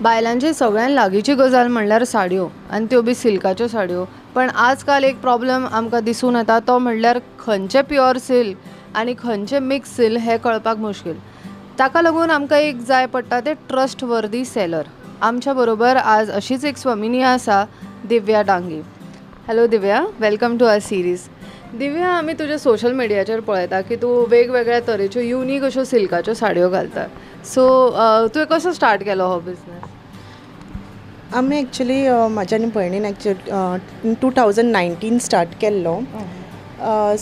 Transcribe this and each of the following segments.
बायलांची सगळ्यान लागींची गजाल म्हणल्यार साडयो आनी त्यो बी सिल्काच्यो साडयो. पण आजकाल एक प्रॉब्लम आमकां दिसून येता तो म्हणल्यार खंयचें प्युअर सिल्क आनी खंयचें मिक्स सिल्क हें कळपाक मुश्कील. ताका लागून आमकां एक जाय पडटा तें ट्रस्ट वर्दी सेलर. आमच्या बरोबर आज अशीच एक स्वामिनी आसा, Divya Dangi. Hello Divya, welcome to our series. Divya, आमी तुज्या सोशल मिडियाचेर पळयता की तूं वेगवेगळ्या तरेच्यो युनीक अश्यो सिल्काच्यो साडयो घालता. सो तुवें कसो स्टार्ट केलो हो बिजनस? आमी एक्चुली म्हाज्या आनी भयणीन एक्चुअली 2019 स्टार्ट केल्लो.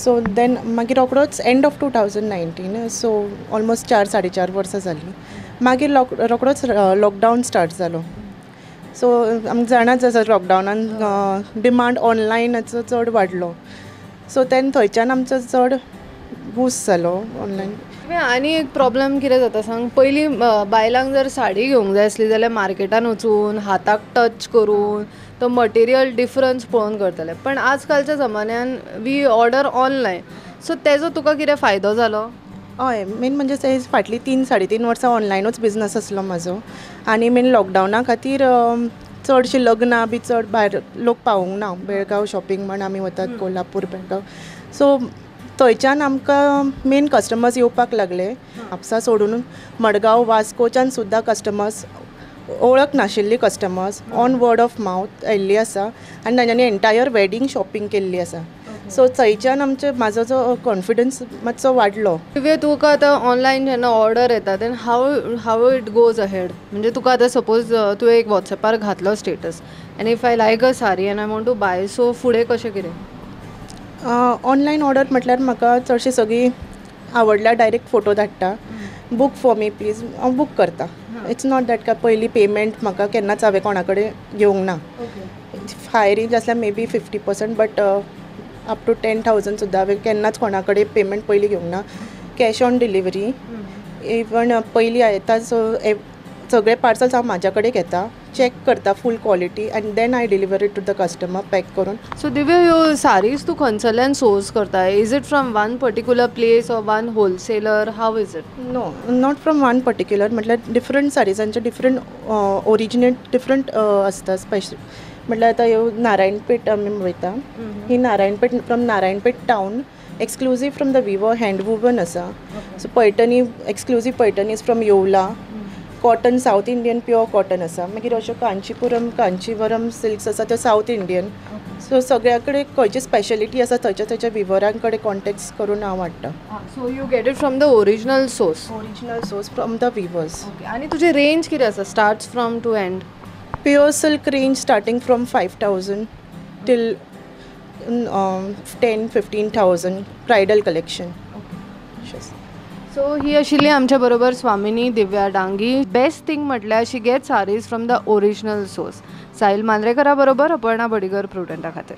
सो देन मागीर रोकडोच end of 2019, so almost 4 साडे 4 वर्सां जालीं. मागीर रोकडोच लॉकडावन स्टार्ट जालो. सो आमकां जाणाच आसा, लॉकडावनान डिमांड ऑनलायनाचो चड वाडलो. सो तेन्ना थंयच्यान आमचो चड बूस्ट जालो ऑनलायन. आनी एक प्रॉब्लम कितें जाता सांग, पयलीं बायलांक जर साडी घेवंक जाय आसली जाल्यार मार्केटान वचून हाताक टच करून तो मटेरियल डिफरन्स पळोवन करताले. पण आजकालच्या जमान्यान we order online, so तेजो तुका कितें फायदो जालो? हय, मेन म्हणजे फाटलीं 3 साडे 3 वर्सां ऑनलायनूच बिजनस आसलो म्हाजो आनी मेन लॉकडावना खातीर चडशीं लग्नां बी चड भायर लोक पावूंक ना. बेळगांव शॉपिंग म्हण आमी वतात, कोल्हापूर, बेळगांव. सो थंयच्यान आमकां मेन कस्टमर्स येवपाक लागले. म्हापसा सोडून मडगांव, वास्कोच्यान सुद्दां कस्टमर्स, वळख नाशिल्ली customers on word of mouth आयिल्ली आसा आनी तांच्यांनी एंटायर वेडींग शॉपिंग केल्ली आसा. सो थंयच्यान आमचे म्हाजो जो कॉन्फिडन्स मातसो वाडलो. दिव्या, तुका आतां ऑनलायन जेन्ना ऑर्डर येता then how it goes ahead? म्हणजे तुका आतां सपोज तुवें एक वॉट्सएपार घातलो status and if I like a sari and I want to buy, so फुडें कशें कितें? ऑनलायन ऑर्डर म्हटल्यार म्हाका चडशी सगळीं आवडल्यार डायरेक्ट फोटो धाडटा, "book for me please". हांव बूक करता. It's not that काय पयलीं पेमेंट म्हाका केन्नाच हांवें कोणा कडेन घेवंक ना. हाय रेंज आसल्यार maybe 50%, but up to 10,000 सुद्दां हांवें केन्नाच कोणा कडेन पेमेंट पयलीं घेवंक ना. Cash on delivery. इवन पयलीं येता, सो सगळे पार्सल्स हांव म्हाज्या कडेन घेता, चॅक करता full quality and then I deliver it to the customer pack करून. सो दिव्या, ह्यो सारीज तूं खंयसरल्यान सोर्स करता? Is it from one particular place or one wholesaler? How is it? No, not from one particular. म्हटल्यार different साडीजांचे different originate different आसता. Special म्हटल्यार आतां ह्यो नारायणपेठ आमी वयता. ही Narayan Peth, from Narayanpet town, exclusive from the weaver, hand woven आसा. So Paithani, exclusive Paithani is from Yeola. Cotton, South Indian pure cotton आसा. मागीर अश्यो कांचीपुरम, कांचीवरम सिल्क्स आसा, त्यो सावथ इंडियन. सो सगळ्या कडेन खंयची स्पेशलिटी आसा, थंयच्या थंयच्या विवरां कडेन कॉन्टेक्ट करून हांव हाडटा. So you get it from the original source? Original source, from the weavers. Okay, आनी तुजी रेंज कितें आसा, starts from to end? Pure silk range starting from 5,000 till 10 15,000, bridal collection. So ही आशिल्ली आमच्या बरोबर स्वामिनी दिव्या डांगी. बेस्ट थिंग म्हटल्यार she get sarees from the original source. Sahil मांद्रेकरा बरोबर अपर्णा बडिगर, प्रुडंटा खातीर.